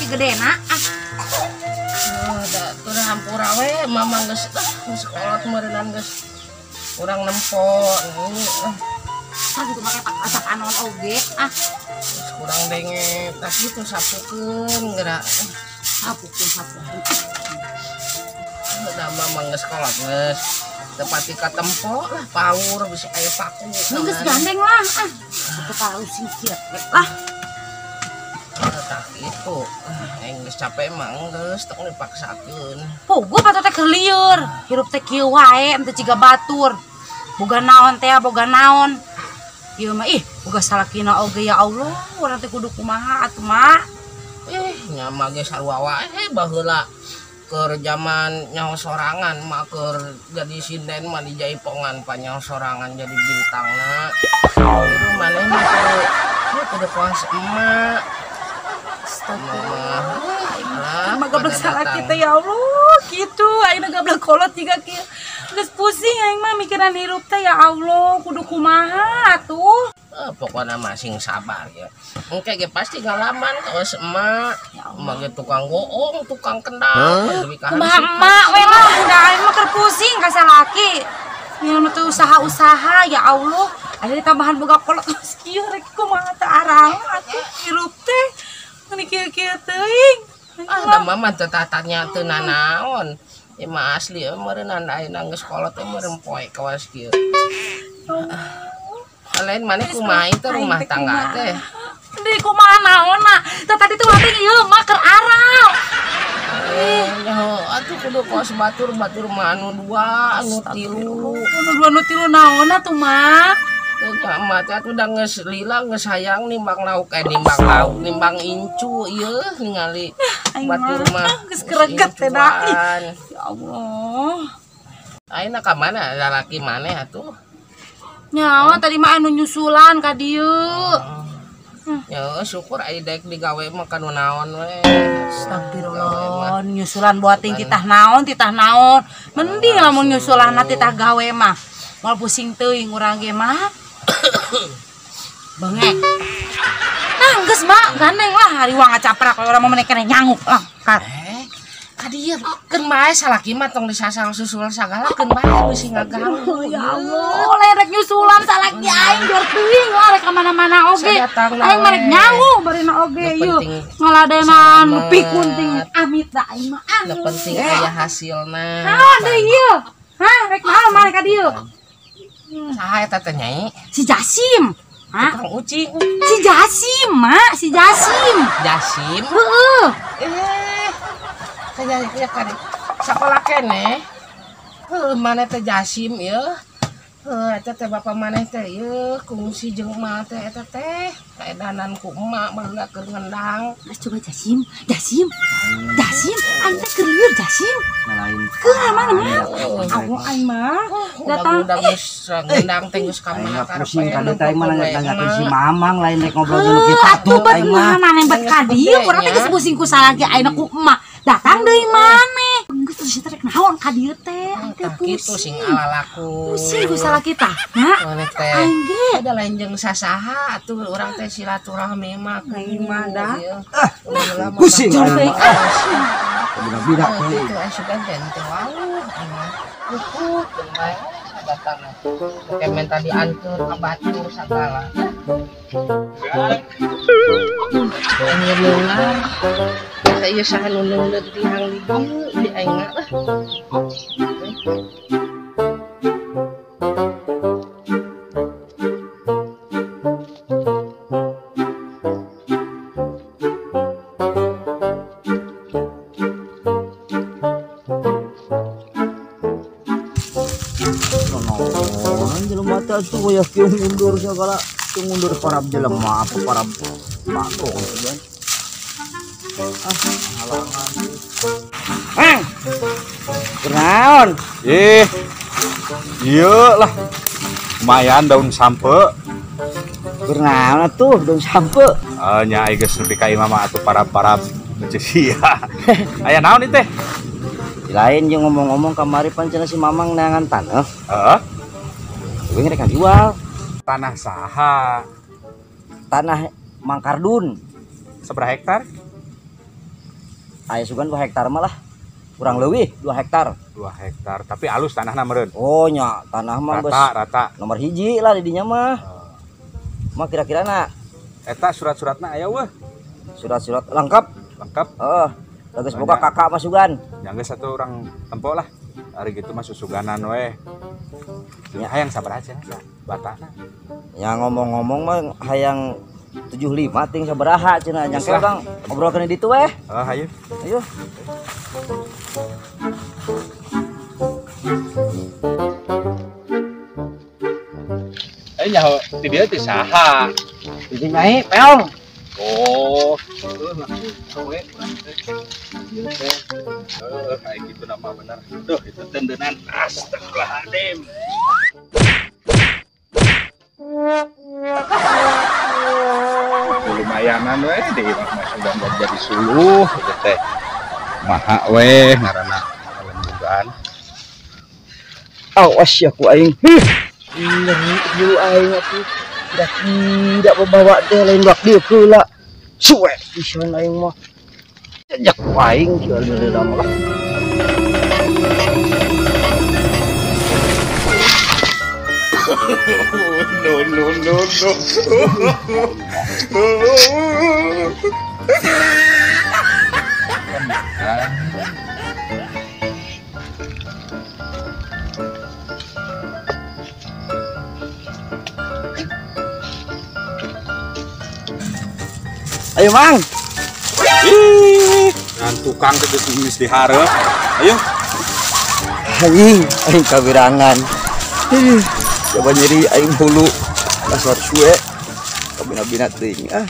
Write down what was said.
gedena ah. Da tuh hampura we mama geus geus kolot meureunnan geus urang nempo ini ah. Ah gitu make acak anon oge ah. Geus kurang denge tah kitu sapukeun geura. Sapukeun sapukeun. Da mama geus kolot geus tepati ka tempo lah paur bisa aya paku. Geus gandeng lah ah. Teu pausing kieu lah. Tah kitu. Aing geus capek mah geus tong dipaksakeun. Puguh patut teh keur lieur, hirup teh kieu wae henteu ciga batur. Boga naon teh boga naon. Ieu mah ih boga salakina oge ya Allah, urang teh kudu kumaha atuh mah. Ih nya mah ge sarua wae baheula. Keur zaman nyaho sorangan mah keur jadi sinden mah dijaipongan panyaho sorangan jadi bintangna. Ieu maneh mah kudu kuas emak. Astagfirullah. Mah gablek salaki teh ya Allah, kitu ayeuna gablek kolot jiga kieu. Geus pusing aing mah mikiran hirup teh ya Allah, kudu kumaha atuh. Pokokna mah sing sabar ya. Engke ge pasti ngalaman kawas emak. Emak ge tukang goong, tukang kendang, deui ka kumaha emak we lah, da aing mah keur pusing ka salaki. Ieu mah teu usaha-usaha ya Allah. Aya tambahan boga kolot geus kieu rek kumaha teh arang atuh hirup teh. Meni kieu-kieu teuing. Ah da mama teu tatanya teu nanaon. Ieu mah asli meureunnan ayeuna geus kolot teh meureun poe kawas kieu. Lain maneh kumaha itu rumah tangga teh. Di kumaha naonna? Tah tadi tuh urang teh ieu mah keur aral. Nyaho atuh kudu kos batur-batur mah anu 2, anu 3. Anu 2 anu 3 naonna tuh mah? Teu mah teh atuh da geus lila geus hayang nimbang lauk nimbang lauk, nimbang incu ieu ningali batur mah geus kereget teh da. Ya Allah. Ayeuna ka mana lalaki maneh atuh? Nyawa tadi mah anu nyusulan ka dieu. Ya syukur aya daek digawe mah kanu naon we. Astagfirullah, nyusulan buat ting titah naon, titah naon. Mending lamun nyusulanna titah gawe mah. Moal pusing teuing urang ge mah. Bengek. Nah, geus mah gandeng lah hariwang ngacaprak urang mah meneh keneh nyanguk lah. Ka dieu keun bae salaki mah tong disasang susul sagala keun bae bisi ngaganggu. Ya Allah, lain rek nyusulan salaki aing jor teuing lah rek ka mana-mana oge. Aing mah rek nyangu barina oge ieu. Ngaladenan pikun ting amit da aing mah. Nu penting aya hasilna. Naon deui ieu? Hah, rek naon maneh ka dieu? Saha eta teh Nyai? Si Jasim. Hah? Tukang ucing. Si Jasim, Mak, si Jasim. Jasim? Heeh. Ya kan sakola keneh heuh maneh teh Jasim ieu heuh eta teh bapa maneh teh ieu kungsi jeung emak teh eta teh kaedanan ku emak baheula keur ngendang. Geus coba Jasim, Jasim. Jasim, aing teh keur lieur Jasim. Lain. Keur mana mah? Allah aing mah datang geus ngendang teh geus ka mana karep. Pusing ka dieu teh aing mah nanya-nanyakeun si Mamang lain rek ngobrol jeung kitu atuh bet mah maneh bet ka dieu urang teh geus pusing ku salaki ayeuna ku emak. Datang deui maneh. Geus terus teh rek naon ka dieu teh? Aing teh kitu sing alalaku. Pusing ku salaki tah. Nah, aing ge ada lain jeung sasaha atuh urang teh silaturahmi mah aing mah da. Nah, pusing aing mah. Budak-budak teh kitu asupan teh teu wauh aing mah. Luput bae datang. Oke minta diantur ka batur sagala. Nyeungar. Saya saha nu neundeut tihang di dieu di aing lah. Jelema teh atuh wayah kieu mundur sagala, kieu mundur parab jelema apa parab bagong kan. Ah, halangan. Heng. Kunaon? Ih. Ieu lah. Lumayan daun sampe. Kunaon atuh daun sampe? Nya ai geus nepi ka imah mah atuh parab-parab geus sia. Aya naon ieu teh? Lain jeung ngomong-ngomong kamari pan cenah si Mamang neangan taneuh. Heeh. Gue ngerek jual tanah saha? Tanah Mang Kardun. Seberapa hektar? Aya sugan 2 hektar mah lah. Kurang leuwih 2 hektar. 2 hektar, tapi alus tanahna meureun. Oh nya, tanah mah geus rata. Nomor 1 lah di dinya mah. Mah kira-kirana eta surat-suratna aya weh. Surat-surat lengkap. Lengkap. Heeh. Geus boga kakak mah sugan. Yang geus satu orang tempo lah. Hari gitu mah susuganan weh. Ya hayang sabaraha cenah batana. Ya ngomong-ngomong mah hayang 75 ting sabaraha cenah. Nyangke urang ngobrolkeun di ditu weh. Heeh, hayu. Ayo. Eh nyaho di dieu teh saha? Di nyai peong. Oh, heuh langsung we urang teh. Ieu teh. Heuh, kayak gitu nama bener. Duh, itu dendenan astagfirullahaladzim. Lumayanan we di imah mah sudah jadi suluh ieu teh. Maha we ngaranna lembugan. Awas ya ku aing. Nyeri ieu aing atuh. Tidak membawa teh lain bak dieu keula. Suwe pisan aing mah. Jejak ku aing kieu leuleuna mah lah. No no no no. Ayo Mang. Ih, ngan tukang teh geus dihareup. Ayo. Anjing, aing kawirangan. Coba nyeri aing hulu. Kasar suwe. Kabina-bina teuing ah.